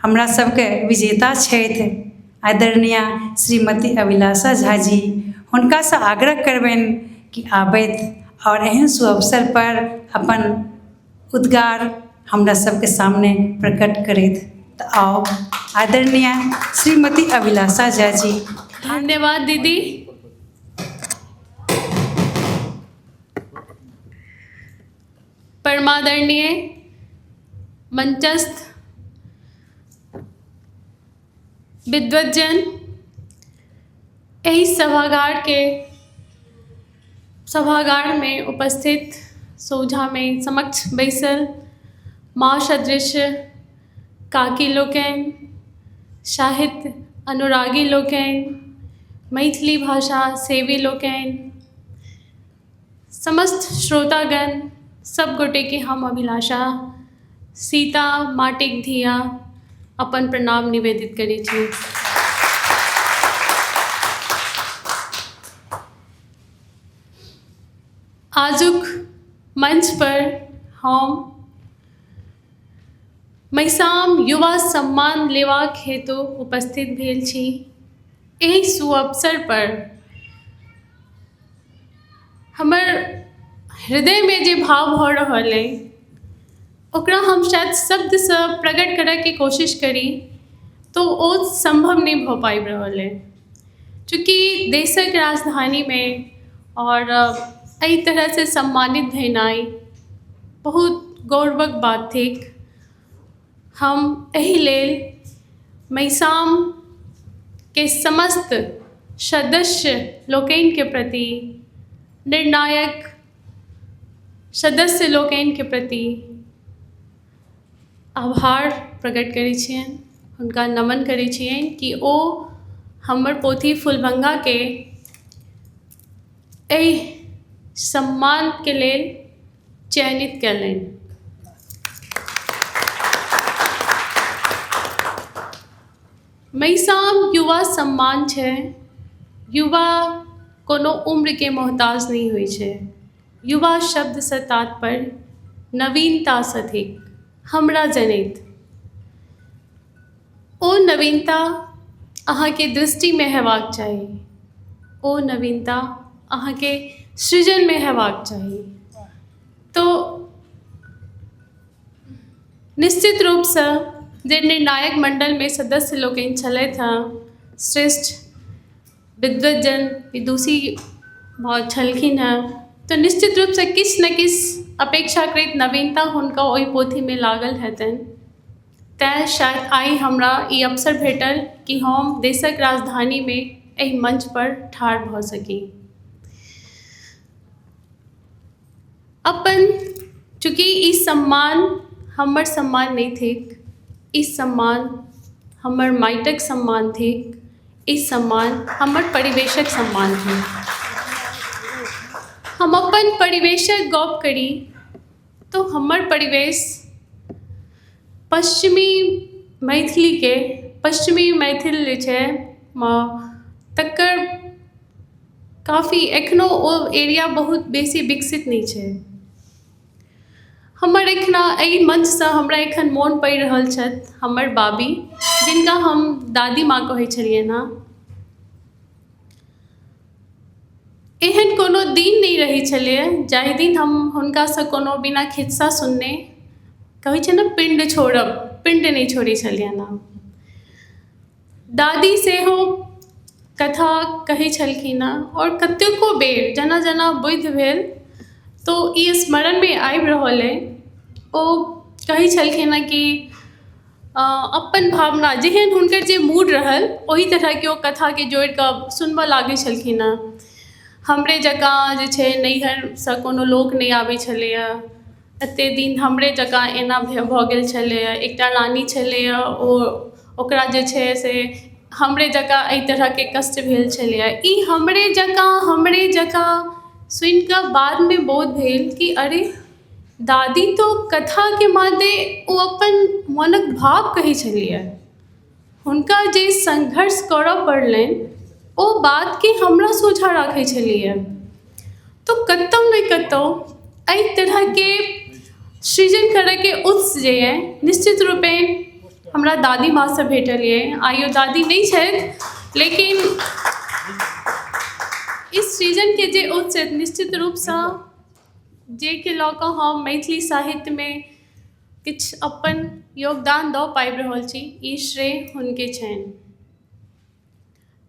हमरा सबके विजेता छथि आदरणीया श्रीमती अभिलाषा झा जी, हुनकासँ आग्रह करबनि कि आबथि आओर एहन सुअवसर पर अपन उद्गार हमरा सबके सामने प्रकट करथि। तऽ आउ आदरणीय श्रीमती अभिलाषा झा जी। धन्यवाद दीदी। परमादरणीय मंचस्थ विद्वज्जन, एहि सभागारके सभागारमे उपस्थित सोझामे समक्ष बैसल माँ सदृश काकी लोकनि, साहित्य अनुरागी लोकनि, मैथिली भाषा सेवी लोकनि, समस्त श्रोतागण, सब गोटेके हम अभिलाषा सीता माटिक धिया अपन प्रणाम निवेदित करै छी। आजुक मंचपर हम मैसाम युवा सम्मान लेबाक हेतु उपस्थित भेल छी। एहि सुअवसर पर हमर हृदयमे जे भाव भऽ रहल अइ, ओकरा हम शायद शब्दसँ प्रकट करयके कोशिश करी तऽ ओ सम्भव नहि भऽ पाबि रहल अइ। चूँकि देशक राजधानीमे आओर एहि तरहसँ सम्मानित भेनाइ बहुत गौरवक बात थिक। हम एहि लेल मैसामके समस्त सदस्य लोकनिके प्रति, निर्णायक सदस्य लोकनिके प्रति आभार प्रकट करै छियनि, हुनका नमन करै छियनि कि ओ हमर पोथी फुलभङ्गाके एहि सम्मानके लेल चयनित कयलनि। मैसाम युवा सम्मान छै। युवा कोनो उम्रके मोहताज नहि होइ छै। युवा शब्दसँ तात्पर्य नवीनतासँ थिक। हमरा जनैत ओ नवीनता अहाँके दृष्टिमे हेबाक चाही, ओ नवीनता अहाँके सृजनमे हेबाक चाही। तऽ निश्चित रूपसँ जे निर्णायक मण्डलमे सदस्य लोकनि छलथि हेँ, श्रेष्ठ विद्वज्जन विदुषी छलखिन हेँ, तऽ निश्चित रूपसँ किछु ने किछु अपेक्षाकृत नवीनता हुनका ओहि पोथीमे लागल हेतनि, तैँ शायद आइ हमरा ई अवसर भेटल कि हम देशक राजधानीमे एहि मञ्चपर ठाढ़ भऽ सकी। अपन चूँकि ई सम्मान हमर सम्मान नहि थिक, ई सम्मान हमर माटिक सम्मान थिक, ई सम्मान हमर परिवेशक सम्मान थिक। हम अपन परिवेशक गप करी तऽ हमर परिवेश पश्चिमी मैथिलीके, पश्चिमी मैथिल जे छै तकर काफी एखनो ओ एरिया बहुत बेसी विकसित नहि छै। हमर एखना एहि मञ्चसँ हमरा एखन मोन पड़ि रहल छथि हमर बाबी, जिनका हम दादी माँ कहै छलियनि हेँ। एहन कोनो दिन नहि रहै छलैए जाहि दिन हम हुनकासँ कोनो बिना खिस्सा सुनने, कहै छै ने पिण्ड छोड़ब, पिण्ड नहि छोड़ै छलियनि हेँ। दादी सेहो कथा कहै छलखिन हेँ आओर कतेको बेर जेना जेना बुद्धि भेल तऽ ई स्मरणमे आबि रहल अइ, ओ कहै छलखिन हेँ कि अपन भावना जेहन हुनकर जे मूड रहल ओहि तरहके ओ कथाके जोड़ि कऽ सुनबय लागै छलखिन हेँ। हमरे जकाँ जे छै नैहरसँ कोनो लोक नहि आबै छलैए, एतेक दिन हमरे जकाँ एना भऽ गेल छलैए, एकटा रानी छलैए, ओ ओकरा जे छै से हमरे जकाँ एहि तरहके कष्ट भेल छलैए। ई हमरे जकाँ हमरे जकाँ सुनिकऽ बादमे बोध भेल कि अरे, दादी तऽ कथाके मादे ओ अपन मोनक भाव कहै छलैए। हुनका जे संघर्ष करऽ पड़लनि ओ बातके हमरा सोझाँ राखै छलैए। तऽ कतहु ने कतहु एहि तरहके सृजन करैके उत्स जे अइ, निश्चित रूपेण हमरा दादी माँसँ भेटल यऽ। आइयो दादी नहि छथि, लेकिन इस सृजनके जे उत्स छथि, निश्चित रूपसँ जाहिके लऽ कऽ हम मैथिली साहित्यमे किछु अपन योगदान दऽ पाबि रहल छी, ई श्रेय हुनके छनि।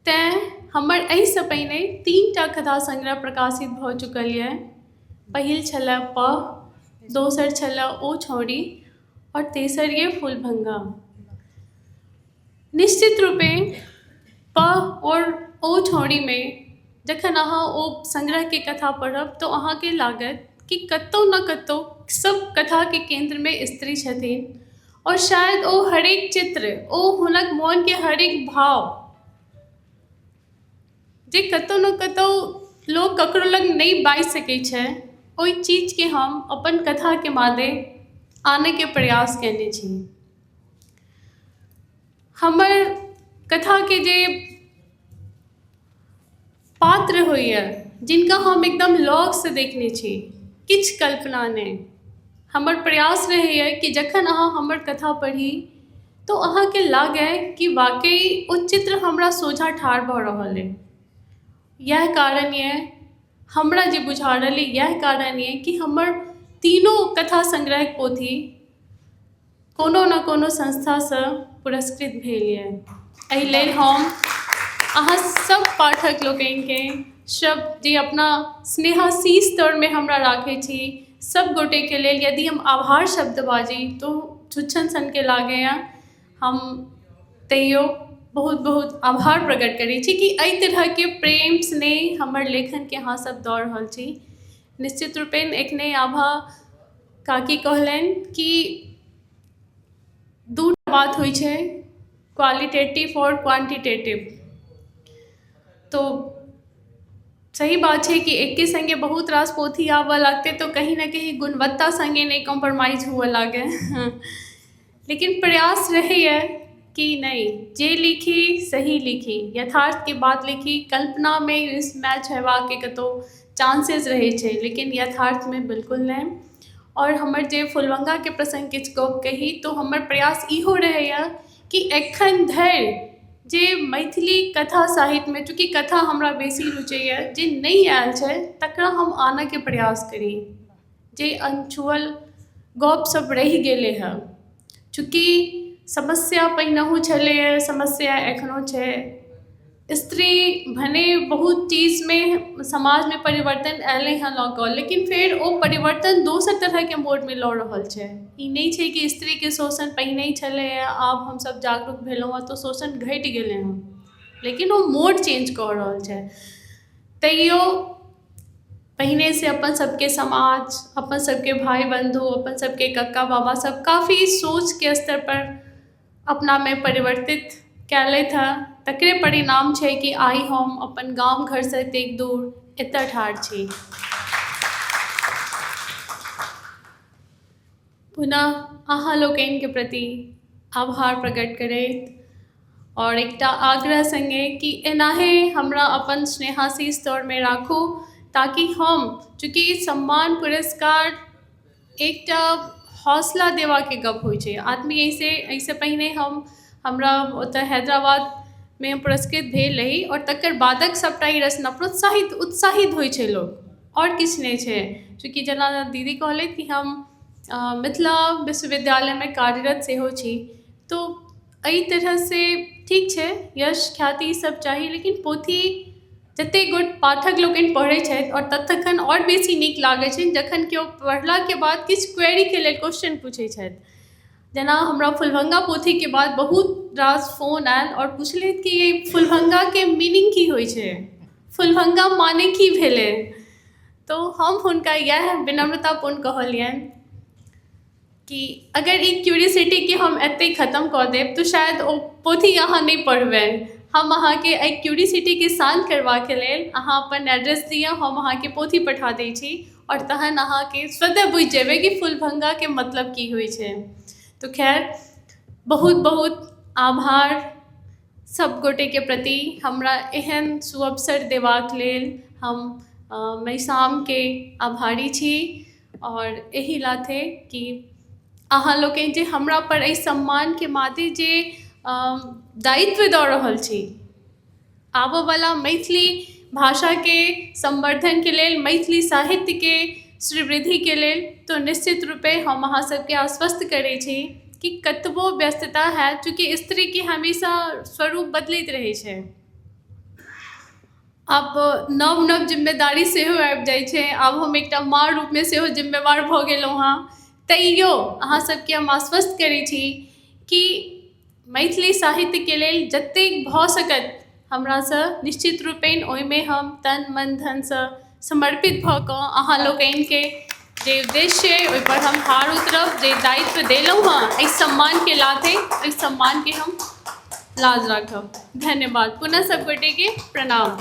तैँ हमर एहिसँ पहिने 3 टा कथा संग्रह प्रकाशित भऽ चुकल यऽ। पहिल छलए पह, दोसर छलए ओ छौड़ी आओर तेसर यऽ फूलभङ्गा। निश्चित रूपे पह आओर ओ छौड़ीमे जखन अहाँ ओ संग्रहके कथा पढ़ब तऽ अहाँके लागत कि कतहु ने कतहु सब कथाके केन्द्रमे स्त्री छथिन आओर शायद ओ हरेक चित्र, ओ हुनक मोनके हरेक भाव जे कतहु ने कतहु लोक ककरो लग नहि बाजि सकै छै, ओहि चीजके हम अपन कथाके मादे आनैके प्रयास कयने छी। हमर कथाके जे पात्र होइए, जिनका हम एकदम लगसँ देखने छी, किछु कल्पना नहि। हमर प्रयास रहैए कि जखन अहाँ हमर कथा पढ़ी तऽ अहाँके लागय कि वाकई ओ चित्र हमरा सोझाँ ठाढ़ भऽ रहल अइ। इएह कारण यऽ, हमरा जे बुझा रहल अइ, इएह कारण यऽ कि हमर तीनो कथा संग्रहक पोथी कोनो ने कोनो संस्थासँ पुरस्कृत भेल यऽ। एहि लेल हम अहाँ सब पाठक लोकनिके, सब जे अपना स्नेहाशीष तरमे हमरा राखै छी, सब गोटेके लेल यदि हम आभार शब्द बाजी तऽ छुच्छन सनके लागैए। हम तैयो बहुत बहुत आभार प्रकट करै छी कि एहि तरहके प्रेम स्नेह हमर लेखनके अहाँ सब दऽ रहल छी। निश्चित रूपेण एखने आभा काकी कहलनि कि दू बात होइ छै, क्वालिटेटिव आओर क्वांटिटेटिव। तो सही बात छै कि एके सङ्गे बहुत रास पोथी आबऽ लगतै तऽ कहीं ने कहीं गुणवत्ता सङ्गे नहि कॉम्प्रोमाइज हुअ लागै, लेकिन प्रयास रहैए कि नहि, जे लिखी सही लिखी, यथार्थके बात लिखी। कल्पनामे मिसमैच हेबाके कतहु चांसेस रहै छै, लेकिन यथार्थमे बिल्कुल नहि। आओर हमर जे फुलभङ्गाके प्रसङ्ग किछु गप कही तऽ हमर प्रयास इहो रहैए कि एखन धरि जे मैथिली कथा साहित्यमे, चूँकि कथा हमरा बेसी रुचैए, जे नहि आयल छै तकरा हम आनयके प्रयास करी, जे अनछुअल गपसभ रहि गेलै हेँ। चूँकि समस्या पहिनहु छलैए, समस्या एखनो छै। स्त्री भने बहुत चीजमे समाजमे परिवर्तन एलै हँ लऽ कऽ, लेकिन फेर ओ परिवर्तन दोसर तरहके मोडमे लऽ रहल छै। ई नहि छै कि स्त्रीके शोषण पहिने छलैए, आब हमसभ जागरूक भेलहुँ हँ तऽ शोषण घटि गेलै हँ, लेकिन ओ मोड चेंज कऽ रहल छै। तैयो पहिनेसँ अपन सबके समाज, अपन सबके भाय बन्धु, अपन सबके कक्का बाबा सब काफी सोचके स्तर पर अपनामे परिवर्तित कयलथि हँ। तकरे परिणाम छै कि आइ हम अपन गाम घरसँ एतेक दूर एतऽ ठाढ़ छी। पुनः अहाँ लोकनिके प्रति आभार प्रकट करैत आओर एकटा आग्रह सङ्गे कि एनाहे हमरा अपन स्नेहाशीष तरमे राखू, ताकि हम, चूँकि सम्मान पुरस्कार एकटा हौसला देबाके गप होइ छै आदमी एहिसँ एहिसँ पहिने हम हमरा ओतऽ हैदराबादमे हम पुरस्कृत भेल रही आओर तकर बादक सभटा ई रचना प्रोत्साहित उत्साहित होइ छै लोक, आओर किछु नहि छै। चूँकि जेना दीदी कहलथि कि हम मिथिला विश्वविद्यालयमे कार्यरत सेहो छी, तऽ एहि तरहसँ ठीक छै, यश ख्याति ईसभ चाही, लेकिन पोथी जतेक गोट पाठक लोकनि पढ़ैत छथि आओर तखन आओर बेसी नीक लागैत छनि जखन केओ पढ़लाके बाद किछु क्वेरीके लेल क्वेश्चन पूछैत छथि। जेना हमरा फुलभङ्गा पोथीके बाद बहुत रास फोन आयल आओर पुछलथि कि ई फुलभङ्गाके मीनिंग की होइ छै, फुलभङ्गा माने की भेलै? तऽ हम हुनका इएह विनम्रतापूर्ण कहलियनि कि अगर ई क्यूरियोसिटीके हम एतहि खतम कऽ देब तऽ शायद ओ पोथी अहाँ नहि पढ़बै। हम अहाँके एहि क्यूरियोसिटीके शान्त करबाके लेल, अहाँ अपन एड्रेस दिअ, हम अहाँके पोथी पठा दै छी आओर तहन अहाँके स्वतः बुझि जेबै कि फुलभङ्गाके मतलब की होइ छै। तऽ खैर, बहुत बहुत आभार सब गोटेके प्रति। हमरा एहन सुअवसर देबाक लेल हम मैसामके आभारी छी आओर एहि लाथे कि अहाँ लोकनि जे हमरा पर एहि सम्मानके मादे जे दायित्व दऽ रहल छी, आबऽवला मैथिली भाषाके संवर्धनके लेल, मैथिली साहित्यके श्रीवृद्धिके लेल, तऽ निश्चित रूपे हम अहाँ सबके आश्वस्त करै छी कि कतबो व्यस्तता हैत, चूँकि स्त्रीके हमेशा स्वरूप बदलैत रहै छै, आब नव नव जिम्मेदारी सेहो आबि जाइ छै, आब हम एकटा माँ रूपमे सेहो जिम्मेवार भऽ गेलहुँ हँ, तैयो अहाँ सबके हम आश्वस्त करै छी कि मैथिली साहित्यके लेल जतेक भऽ सकत हमरासँ, निश्चित रूपेण ओहिमे हम तन मन धनसँ समर्पित भऽ कऽ अहाँ लोकनिके जे उद्देश्य अइ ओहिपर हम पार उतरब। जे दायित्व देलहुँ हँ एहि सम्मानके लाथे, एहि सम्मानके हम लाज राखब। धन्यवाद। पुनः सब गोटेके प्रणाम।